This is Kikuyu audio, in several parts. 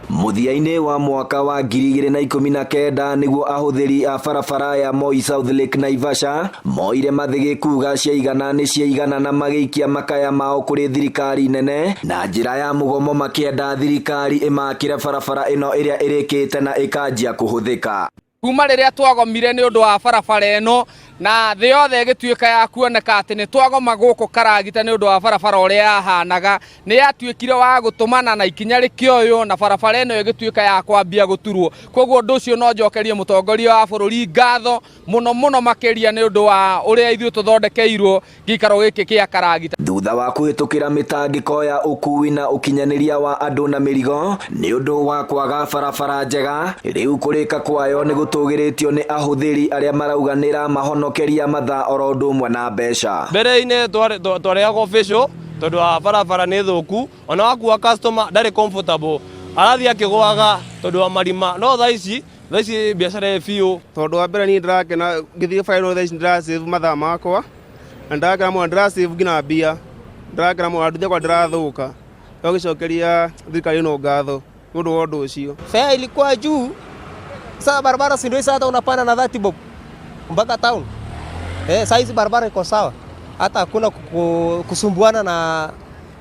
Mũthia-inĩ wa mwaka wa 2019 nĩguo ahũthĩri a barabara ya Moi South Lake Naivasha moire mathĩgĩ kuga ciaigana nĩ ciaigana na magĩikia makaya mao kũrĩ thirikari nene na njĩra ya mũgomo makĩenda thirikari ĩmakĩre barabara ĩno ĩrĩa ĩrĩkĩte na ĩkanjia kũhũthĩka. Kuma rĩrĩa twagomire nĩ ũndũ wa barabara ĩno na thĩ yothe ĩgĩtuĩka ya kuoneka atĩ nĩ twagoma gũkũ Karagita nĩ ũndũ wa barabara ũrĩa yahanaga, nĩ yatuĩkire wa gũtũmana na ikinya rĩkĩoywo na barabara ĩno ĩgĩtuĩka ya kwambia gũturwo. Koguo ũndũ ũcio no njokerie mũtongoria wa bũrũri ngatho mũno mũno makĩria nĩ ũndũ wa ũrĩa ithuĩ tũthondekeirwo gĩikaro gĩkĩ kĩa Karagita. Thutha wa kũhĩtũkĩra mĩtangĩko ya ũkuui na ũkinyanĩria wa andũ na mĩrigo nĩ ũndũ wa kwaga barabara njega, rĩu kũrĩka kwayo nĩ gũtũgĩrĩtio nĩ ahũthĩri arĩa marauga nĩ ĩramahonokeria mathaa oro ũndũ ũmwe na mbeca. Mbere-inĩ twarĩhagwo official tondũ wa barabara nĩ thũku, ona wakua customer ndarĩ comfortable, arathiĩ akĩgũaga tondũ wa marima, no thaa ici thaa ici biacara ĩ biũ. Tondũ wa mbere niĩ ndĩrakena ngĩthiĩ bara ĩno thaa ici ndĩra save mathaa makwa na ndĩrakena mũno ndĩra save nginya mbia, ndĩrakena mũno na nduthi yakwa ndĩrathũka. Twagĩcokeria thirikari ĩno ngatho nĩ ũndũ wa ũndũ ũcio. Fare ilikuwa juu, sasa barabara si ndio hata unapanda na 30 bob mpaka town. Saa hizi barabara iko sawa, hata hakuna kusumbuana na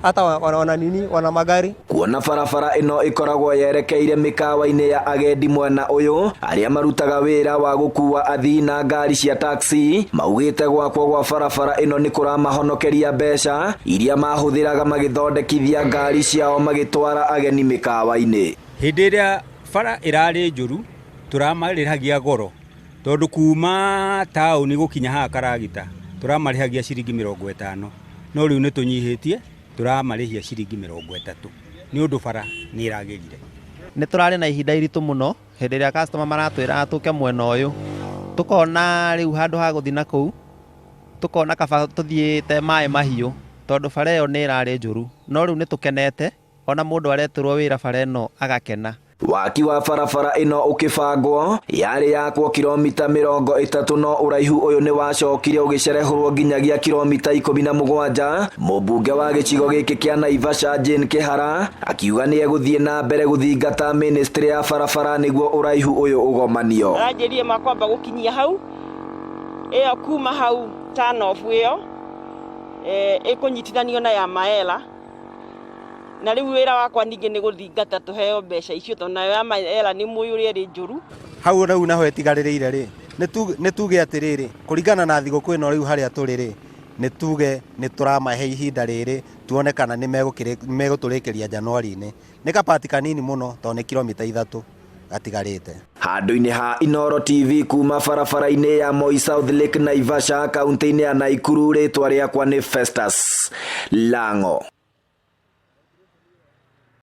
hata wana nini, wana magari. Kuona barabara ĩno ĩkoragwo yerekeire mĩkawa-inĩ ya agendi mwena ũyũ, arĩa marutaga wĩra wa gũkua athii na ngari cia taxi maugĩte gwakwo gwa barabara ĩno nĩ kũramahonokeria mbeca iria mahũthĩraga magĩthondekithia ngari ciao magĩtwara ageni mĩkawa-inĩ. Hĩndĩ ĩrĩa bara ĩrarĩ njũru tũramarĩhagia goro tondũ kuma taũni gũkinya haha Karagita tũramarĩhagia ciringi 50, no rĩu nĩ tũnyihĩtie tũramarĩhia ciringi 30 nĩ ũndũ bara nĩ ĩragĩrire. Nĩ tũrarĩ na ihinda iritũ mũno hĩndĩ ĩrĩa customer maratwĩraga tũke mwena ũyũ, tũkona rĩu handũ ha gũthiĩ na kũu tũkona kaba tũthiĩte maĩ mahiũ tondũ bara ĩyo nĩ ĩrarĩ njũru, no rĩu nĩ tũkenete ona mũndũ aretĩrwo wĩra bara ĩno agakena. Waki wa barabara ĩno ũkĩbangwo yarĩ yakwo kilomita 30 no ũraihu ũyũ nĩ wacokire ũgĩcerehũrwo nginyagia kilomita 17. Mũmbunge wa gĩcigo gĩkĩ kĩa Naivasha Jane Kĩhara akiuga nĩ egũthiĩ na mbere gũthingata ministry ya barabara nĩguo ũraihu ũyũ ũgomanio. Aranjĩrire makwamba gũkinyia hau ĩyo kuma hau turn off ĩyo ĩkũnyitithanio na ya Maela, na rĩu wĩra wakwa ningĩ nĩ gũthingata tũheo mbeca icio tondũ nayo ya Maela nĩ mũĩ ũrĩa ĩrĩ njũru. Hau rĩu naho ĩtigarĩrĩire rĩ, nĩ tuge atĩrĩrĩ, kũringana na thigũkũ ĩno rĩu harĩa tũrĩ rĩ, nĩ tuge nĩ tũramahe ihinda rĩrĩ tuone kana nĩ megũtũrĩkĩria Januari-inĩ. Nĩ kapati kanini mũno tondũ nĩ kilomita 3 gatigarĩte. Handũ-inĩ ha Inooro TV kuma barabara-inĩ ya Moi South Lake Naivasha kaunti-inĩ ya Naikuru, rĩtwa rĩakwa nĩ Festus Lango.